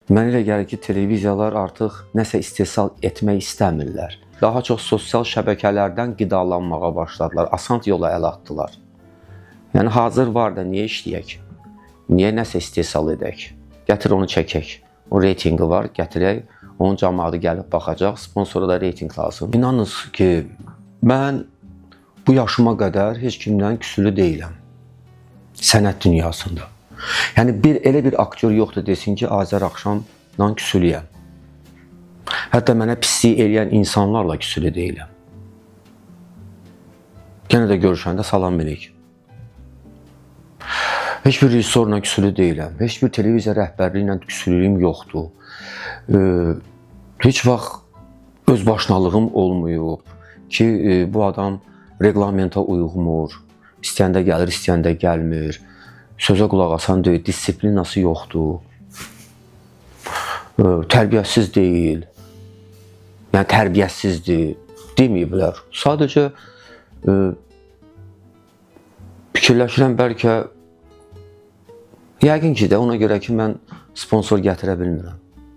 Mənə elə gəlir ki, televiziyalar artıq nəsə istehsal etmək istəmirlər. Daha çox sosial şəbəkələrdən qidalanmağa başladılar. Asan yola əl atdılar. Yəni hazır var da niyə işləyək? Niyə nəsə istehsal edək? Gətir onu çəkək. O reytinqi var, gətirək. Onun camaatı gəlib baxacaq. Sponsora da reytinq lazım. İnanın ki, mən bu yaşıma qədər heç kimdən küsülü deyiləm. Sənət dünyasında. Yəni bir elə bir aktyor yoxdur desin ki, Azər Axşamla küsülüyəm. Hətta mənə pislik eləyən insanlarla küsülü deyiləm. Yenə də görüşəndə salam verək. Heç bir rejissorla küsülü deyiləm. Heç bir televiziya rəhbərliyi ilə küsülüyüm yoxdur. Heç vaxt öz başınalığım olmayıb ki, bu adam reqlamentə uyğmur. İstəyəndə gəlir, istəyəndə gəlmir. Sözə qulaq asan deyil, disiplinası yoxdur. Tərbiyəsiz deyil. Yəni tərbiyəsizdir deməyiblər. Sadəcə fikirləşirəm bəlkə yəqin ki də ona görə ki mən sponsor gətirə bilmirəm.